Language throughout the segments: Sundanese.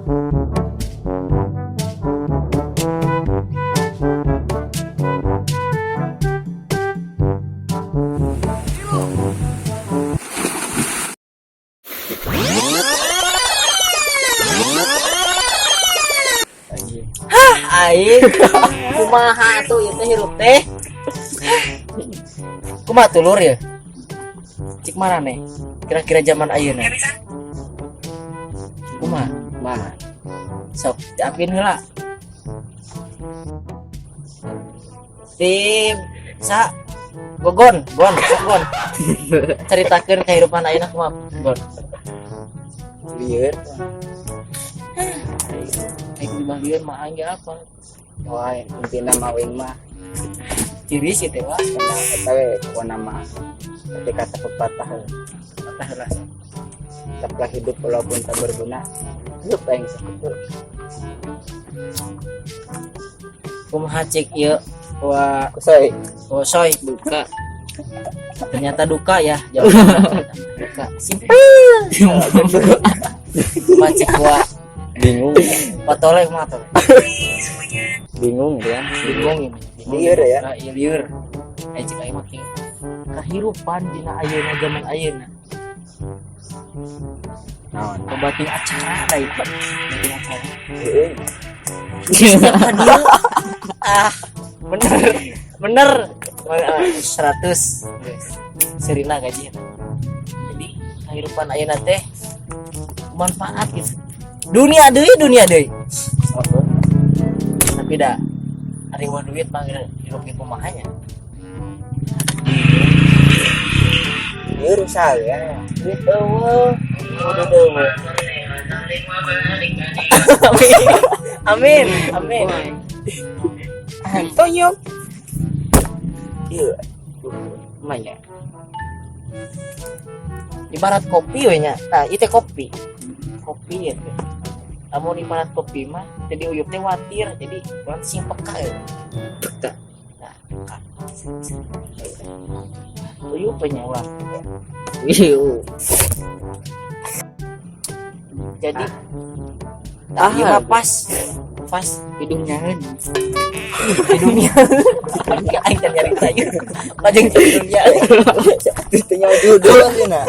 Aing kumaha atuh ieu teh hirup teh? Kumaha tuh lur ya? Cik mana nih? Kira-kira zaman ayeuna. Kumaha? Mah. Sok diapin heula. Tim sa Gogon, Gon, sok Gon. Ceritakeun kehidupan ayeuna kumaha, Gon. Lieur. Aing di lieur mah aing ge apa? Wah, intina mah uing mah Tiris ieu teh wah. tenang eta we pokona mah. Seperti kata pepatah, Patah heula. Tetaplah hidup walaupun tak berguna. Hidup aing sakitu. Kumaha cik ieu? Wah, Kusoy. Oh, soy duka. Ternyata duka ya, jawabannya. Duka. Simpel. Kumaha cik gua? Bingung. Patole kumaha tole? Bingung ya. Bingung ini. Lieur ya. Nah, iya lieur. Ai cik aing mah kieu. Kahirupan dina ayeuna zaman ayeuna. Naon? Loba ting acara da ieu. Loba acara. Heeh. Ah, bener. Bener. 100. Serina gaji. Jadi kehidupan ayeuna teh manfaat gitu. Dunia deui, dunia deui. Oh, Tapi dah ari mah duit mah hirup ge kumaha nya. Lieur usaha ya. Duit eueuh, udah eueuh. Amin. Amin. Antonio. Iya. Lumayan. Ibarat kopi we nya. Nah, ieu teh kopi. Kopi ya teh. Lamun ibarat kopi mah jadi uyup teh watir, jadi urang sing peka ya. Peka. Nah, peka. Uyup we nya urang. Iya. Jadi nah, ieu mah pas pas hidungnya. Hidungnya. Aing teh nyari tayu. Pajeng hidungnya. Itunya judul nah.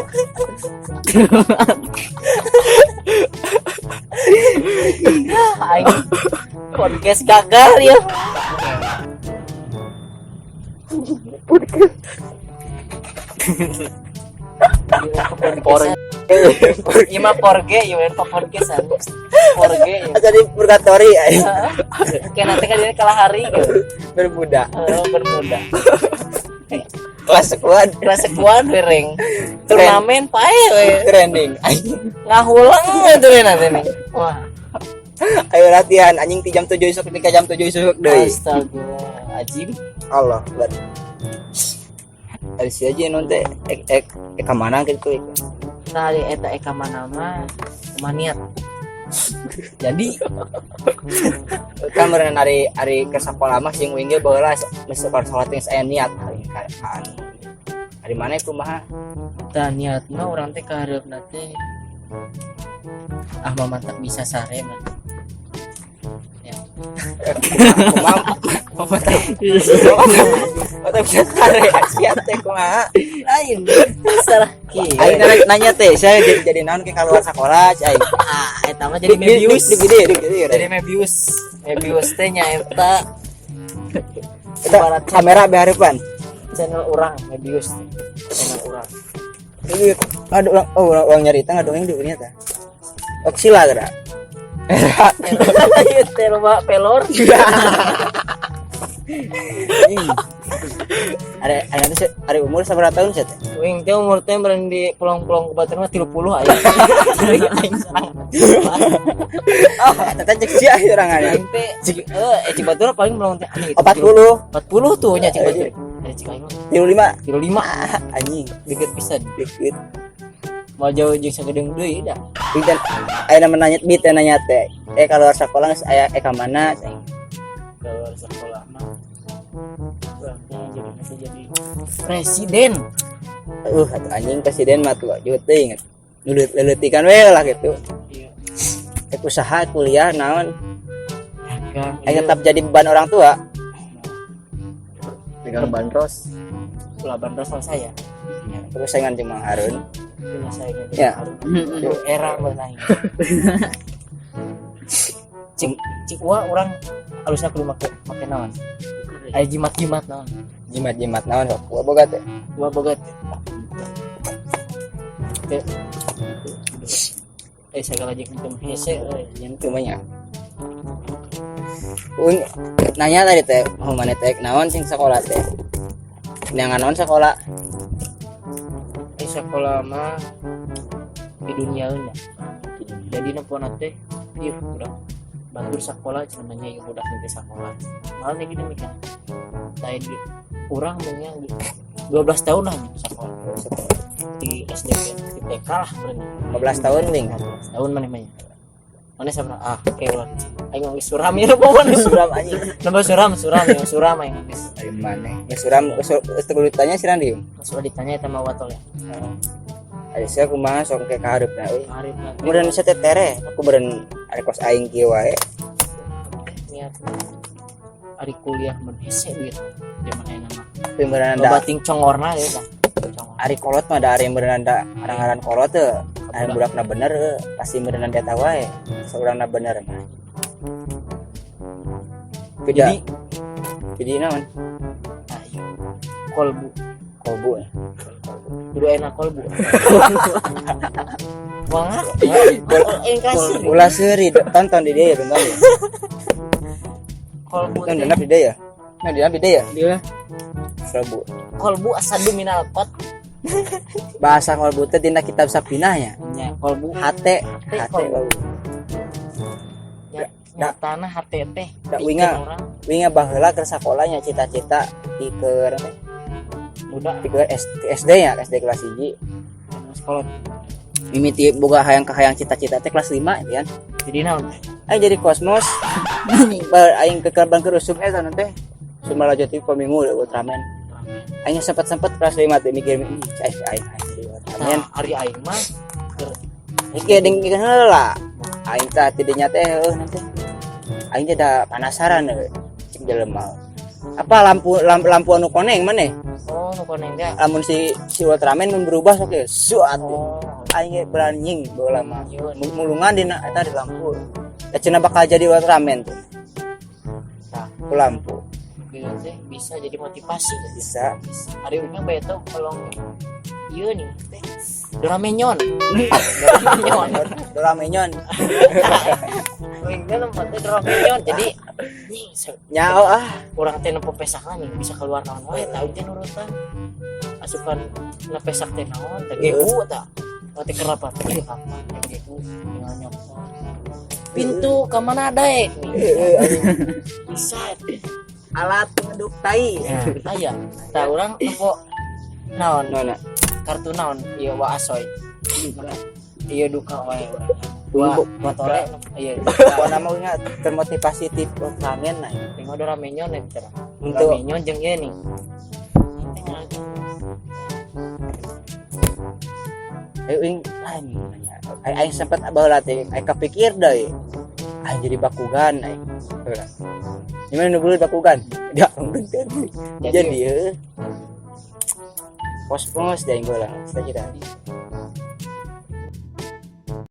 Aing podcast gagal ya. Podcast. Iya mah porge, iya mah podcast porge. Jadi purgatory aing. Kayak nanti kan ini kalah hari gitu. Bermuda. Oh, bermuda. Kelas sekuan. Kelas sekuan bereng. Turnamen pae we. Trending anjing. Ngahulang itu we nanti nih. Wah. Ayo latihan anjing ti jam 7 isuk ti jam 7 isuk deui. Astagfirullahaladzim. Allah Akbar. Ari sia aja non teh ek ek ek ka mana gitu ek. Nah, ari eta ek ka mana mah kumaha niat. Jadi kan meureun ari ari ke sekolah mah sing uing ge baheula geus sekolah teh geus aya niat ari ka anu. Ari mana kumaha? Tah niat mah urang teh kahareupna teh ah mah mantap bisa sare mah. Ya. Kumaha? Mantap bisa sare sia teh kumaha? Lain salah kieu. Aing nanya teh, saya jadi naon ke keluar sekolah aing. Ah, eta mah jadi Mebius. Di Jadi Mebius. Mebius teh nya eta. Eta kamera behareupan. Channel urang Mebius. Channel urang. Ini aduh urang, oh urang, urang nyarita ngadongeng di urang teh. Oksila geura. Ieu teh loba pelor. Are are nanti are umur sabaraha tahun sia teh? Uing teh umur teh meureun di pulang-pulang ke Batur mah 30 aya. Aing sarang. Oh, eta cek sia urang aya. Aing teh cik Batur paling melong teh anjing. 40. 40 tuh nya cik Batur. Cik aing mah 35. 35. Anjing, deket pisan. Deket. Mau jauh jeung sagedeung deui dah. Bit aya nama nanya bit nanya teh. Keluar sekolah geus aya ka mana aing? Keluar sekolah mah urang teh jadi masih jadi presiden. Atuh anjing presiden mah tuh jauh teuing. Nulut leuleutikan we lah gitu. Iya. Rek usaha, kuliah naon. Dagang. Aing tetap jadi beban orang tua. Pegang bandros. Ulah bandros sama saya. Terus saingan jeung Mang Harun. Punya saya gitu. Ya. Era benahi. Cik cik wa urang halusna kudu make make naon? Aya jimat-jimat naon? Jimat-jimat naon sok gua boga teh. Gua boga teh. Teh. Eh segala jeung teu hese euy. Nyentuh mah nya. Uing nanya tadi teh, oh mana teh naon sing sekolah teh? Neangan naon sekolah? Eh sekolah mah di dunia nya. Jadi nempona teh ieu budak batur sekolah cenah nya ieu budak teh sekolah. Malah gitu mikir. Lain di urang mah 12 tahun lah sekolah. Di SD di TK lah berarti. 15 tahun wing. 15 tahun mana mah. Mana sabra? Ah, oke ulah. Aing mah geus suram ieu pokona Suram anjing. Nambah suram, suram ya, suram aing geus. Dari mana? Geus suram geus kudu ditanya si Randi. Geus ditanya eta mah watol ya. Ari sia kumaha sok ke kahareupna euy. Arif nanti Kemudian saya teh tere, aku beren ari kos aing kieu wae. niat ari kuliah mun hese duit zaman ayeuna mah. Tapi meureun Loba ting congorna ya tah. Congor. ari kolot mah da ari meureun da arang-aran kolot teh. Ari budakna bener heuh, pasti meureun eta wae. Saurangna bener mah. Beda. Jadi Jadi naon? ah, iya. Kolbu. Kolbu. Kudu enak kolbu. Wah, aing kasih. Ulah seuri tonton di dia ya tonton. Kolbu Kan teh. genap di dia ya. Nah, di di dia ya. Dia Kolbu. Kolbu asadu minal kot. Bahasa kolbu teh dina kitab Sapinah nya. Nya kolbu Hate, Hate hate kolbu. kolbu. Nya nyatana hate teh. Da pikeun winga. orang Winga baheula keur sakolanya cita-cita di keur teh budak di keur SD nya, SD kelas 1. sekolah. Mimiti boga hayang kahayang cita-cita teh kelas 5 ya. Jadi naon? Aing jadi kosmos. Bar aing ke korban keur usum eta teh. Sumala jati pemimu Ultraman. Aing sempat-sempat kelas 5 teh mikir ih aing aing jadi Ultraman. Nah, ari aing mah keur Iki ding ieu heula. Aing teh tidinya teh heuh nanti. Aing teh da penasaran euy. Cik jelema. Apa lampu lampu, lampu anu koneng maneh? oh nu koneng teh. Lamun si si Ultraman mun berubah sok ge suat. Oh, Aing ge beranying baheula mah. Iya. Mulungan dina eta di lampu. Da cenah bakal jadi Ultraman tuh. Nah. Ku lampu gitu teh bisa jadi motivasi. bisa. Ari urang bae tau kalau ieu nih teh Doraemon. Doraemon. Doraemon. Uing teh nempo teh Doraemon. Jadi nih Nyao ah. urang teh nempo pesakna nih bisa keluar naon wae tah teh nurutan. Asupan na pesak teh naon teh gehu tah. Oh teh kerapa teh apa teh gehu tinggal nyokot. Pintu ka mana daek nih. Bisa teh. Alat pengeduk tai. Aya. Tah urang nempo naon Nona. kartu naon ieu wa asoy. Iya duka wae urang. Wa motore iya. Pokona mah ingat termotivasi ti Ultraman nah. Tengok Doraemon ya bicara. Untuk Doraemon jeung ieu nih. ayo ing lain nanya. Aing aing sempat baheula teh aing kapikir deui. Aing jadi Bakugan aing. Heula. Gimana nu beuleut Bakugan? Da jadi heuh. Kosmos da aing baheula cita-cita.